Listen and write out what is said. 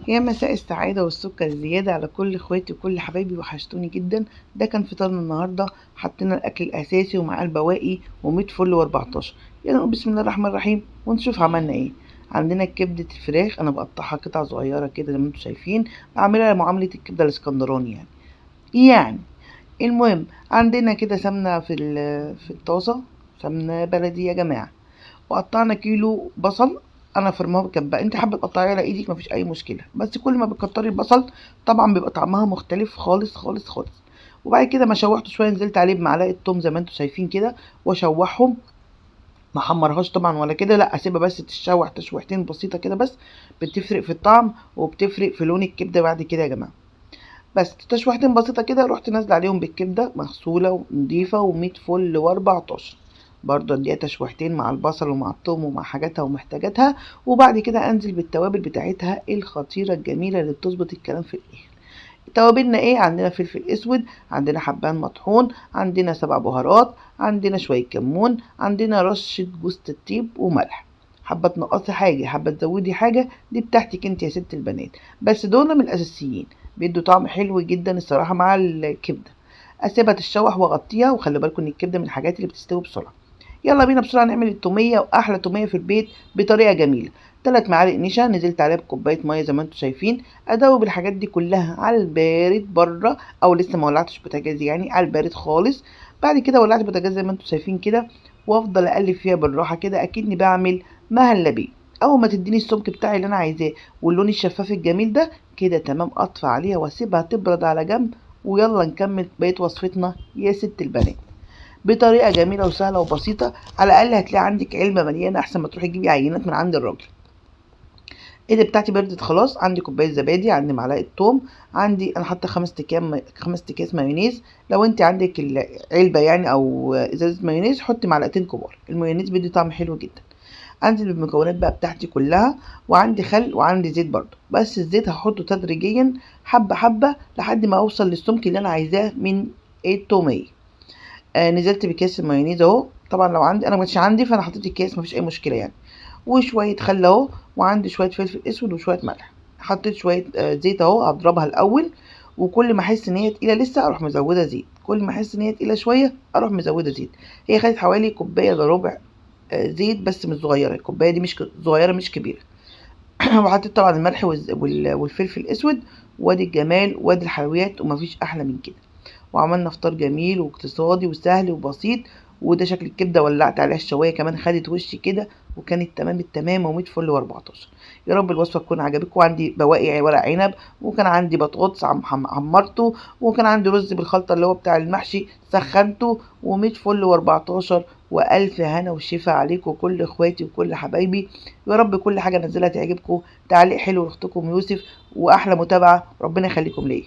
يا مساء السعادة والسكر الزيادة على كل اخواتي وكل حبايبي، وحشتوني جدا. ده كان فطارنا النهاردة، حطينا الاكل الاساسي ومعاه البواقي ومية فل و14. يلا نقول بسم الله الرحمن الرحيم ونشوف عملنا ايه. عندنا كبدة الفراخ، انا بقطعها قطع صغيرة كده زي ما انتم شايفين، بعملها معاملة الكبدة الاسكندراني يعني. المهم عندنا كده سمنة في الطاسة، سمنة بلدي يا جماعة. وقطعنا كيلو بصل، انا فرماه بكبه، انت حابة تقطعيه على ايدك مفيش اي مشكلة، بس كل ما بتكتري البصل طبعا بيبقى طعمها مختلف خالص خالص خالص. وبعد كده ما شوحته شوية نزلت عليه بمعلقه توم زي ما انتم شايفين كده واشوحهم، ما احمرهاش طبعا ولا كده، لا اسيبها بس تتشوح تشويحتين بسيطة كده بس، بتفرق في الطعم وبتفرق في لون الكبده بعد كده يا جماعة. بس تشويحتين بسيطة كده رحت نازله عليهم بالكبده مغسوله ونضيفه ومية فل و14، برضه اديها تشويحتين مع البصل ومع الثوم ومع حاجاتها ومحتاجاتها. وبعد كده انزل بالتوابل بتاعتها الخطيرة الجميلة اللي بتظبط الكلام في الاخر. توابلنا ايه؟ عندنا فلفل اسود، عندنا حبان مطحون، عندنا 7 بهارات، عندنا شوية كمون، عندنا رشه جوز الطيب وملح. حابة تنقصي حاجة، حابة تزودي حاجة، دي بتاعتك انت يا ست البنات، بس دول من الاساسيين، بيدوا طعم حلو جدا الصراحة مع الكبده. اسيبها تتشوح واغطيها، وخلي بالكم ان الكبده من الحاجات اللي بتستوي بسرعة. يلا بينا بسرعة نعمل التوميه، واحلى توميه في البيت بطريقة جميلة. 3 معالق نشا نزلت عليها بكوبايه مية زي ما انتم شايفين. ادوب الحاجات دي كلها على البارد بره، او لسه ما ولعتش بوتاجاز يعني، على البارد خالص. بعد كده ولعت بوتاجاز زي ما انتم شايفين كده، وافضل اقلب فيها بالراحة كده اكني بعمل مهلبية. اول ما تديني السمك بتاعي اللي انا عايزاه واللون الشفاف الجميل ده كده تمام، اطفي عليها واسيبها تبرد على جنب. ويلا نكمل بقية وصفتنا يا ست البنات بطريقة جميلة وسهلة وبسيطة. على الاقل هتلاقي عندك علبة مليانة، احسن ما تروحي تجيبي عينات من عند الراجل. ايدي بتاعتي بردت خلاص. عندي كوباية زبادي، عندي معلقه توم، عندي انا حاطه 5 اكياس مايونيز. لو انت عندك العلبة يعني او ازازة مايونيز حطي معلقتين كبار، المايونيز بيدي طعم حلو جدا. انزل بالمكونات بقى بتاعتي كلها، وعندي خل وعندي زيت برضو، بس الزيت هحطه تدريجيا حبه حبه لحد ما اوصل للسمك اللي انا عايزاه من التوميه. نزلت بكيس المايونيز اهو، طبعا لو عندي، انا ما كانش عندي فانا حطيت الكيس مفيش اي مشكلة يعني. وشوية خل اهو، وعندي شوية فلفل اسود وشوية ملح. حطيت شوية زيت اهو، هضربها الاول، وكل ما احس ان هي تقيلة لسه اروح مزوده زيت، كل ما احس ان هي تقيلة شوية اروح مزوده زيت. هي خدت حوالي كوباية الا ربع زيت، بس مش صغيرة، الكوباية دي مش صغيرة مش كبيرة. وحطيت طبعا الملح والفلفل الاسود. وادي الجمال وادي الحلويات، ومفيش احلى من كده. وعملنا فطار جميل واقتصادي وسهل وبسيط. وده شكل الكبده، ولعت عليها الشوايه كمان، خدت وش كده وكانت تمام التمام ومية فل و14. يا رب الوصفة تكون عجبتكم. عندي بواقي ورق عنب، وكان عندي بطاطس عمرته، وكان عندي رز بالخلطه اللي هو بتاع المحشي سخنته. ومية فل و14، والف هنا وشفا عليكم كل اخواتي وكل حبايبي. يا رب كل حاجة انزلها تعجبكم. تعليق حلو لاختكم يوسف، واحلى متابعه، ربنا يخليكم ليا.